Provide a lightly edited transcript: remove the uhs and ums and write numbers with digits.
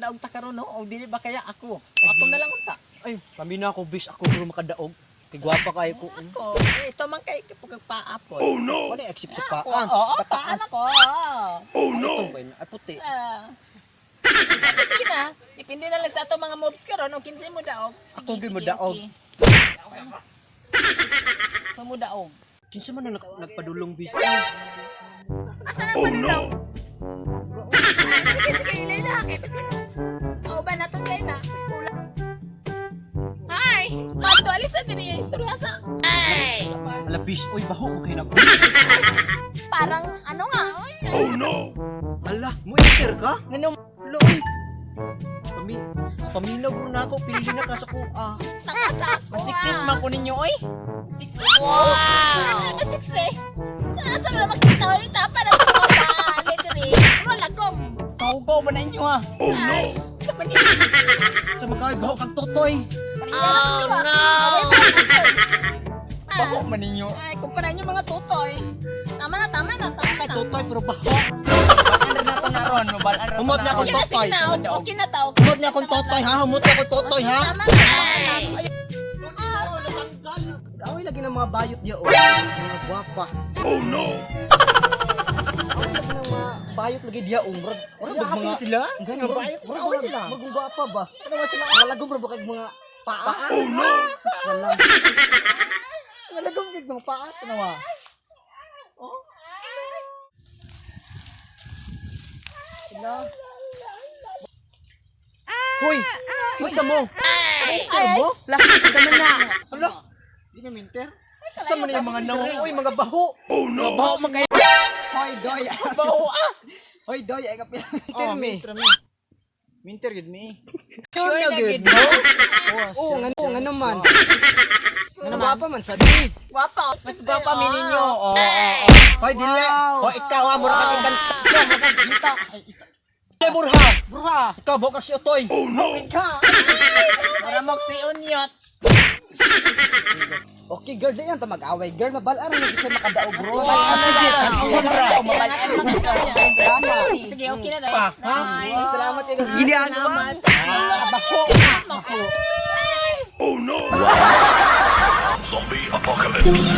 Daog ta karon, no? O dili ba kaya ako? Ako na lang unta. Ay, pamina ako, bish. Ako bro makadaog. Kay gwapa kayo ko. Ako, eh, ito man kay pagpaapon. Oh no! Wala except sa paan. Oo, paan Pataas. ako. Oh Ay, no! itong ba yun? Ay, puti. Ah. Okay, sige na. Depende na lang sa ato mga moves karon o kinsay mo daog. Sige, Ako gyud sige, mo daog. okay. Ako mo daog. Kinsa man ang nagpadulong, bis? Ay, Asa na Oh padulong? no! Ah, sige, sige, ilay na. Kay basin. Oo ba na itong na? Kulang. Hi! Pato, alisa din yung istorya sa... Ay! Ala, bish. Uy, baho ko kayo nako. Parang ano nga, oy. Oh no! Ala, mo enter ka? Ano? Ala, uy. Sa paminaw bro na ako, pili na ka sa kuha. Takas ako. Masiksik man ko ninyo, oy. Siksik. Wow! Ano ba siksik? Sa mo na makita, oy. Tapa na ito sa leader eh. Ano, lagom. Kahugaw ba na inyo, ha? Oh no! Sa mani. Sa magkaway, baho kag totoy. Oh, no! Baho man ninyo. Ay, kumpara niyo mga tutoy. Tama na, tama na, tama Kay na. totoy, pero baho. Balaan rin ako na ron. Mabalaan rin Humot na ako akong Sige na, sige totoy. na. Okay na tao. Humot niya akong totoy, ha? Humot niya akong totoy, ha? Tama na, tama na. Oh, natanggal. Away lagi ng mga bayot diya, oh. Mga gwapa. Oh no! Away lagi ng mga bayot lagi diya, oh. Murag Wala, mga hapil sila? Gani, Mga bayot, away sila. Magong gwapa ba? Ano ba sila? Malagom ra ba kay mga paa? Oh no! Sus, wala. Malagom kay mga paa. Tanawa. Hoy, kinsa mo? Ay, ay. mo? Lah, sa man na. Ala, Di na minter. sa man na yung mga nawong, oy, mga baho. Oh no! Baho man kayo. Hoy, doy. Baho, ah. Hoy, doy, ay kapil. Oh, Minter me. minter me. Minter gid me. Sure na gid mo. Oo, ngano, ngano man. Ngano gwapa man sa di. Gwapa. Mas gwapa mi ninyo. Oo, oo, oo. Hoy, dili. Hoy, ikaw ha, mura kang ikan. Kita. Ay, ita. Hoy, burha. Bruha. Ikaw, baho kag si Otoy. Oh no! Para mo si Unyot. Okay, girl, di yan ta mag-away. Girl, mabal-ar na kasi makadaog, bro. Ah, sige, tanawa bra. Kailangan magkaya. Salamat. Sige, okay na daw. Pa, ha? Salamat, eh, girl. Salamat. Ah, baho. Baho. Oh no! Zombie apocalypse!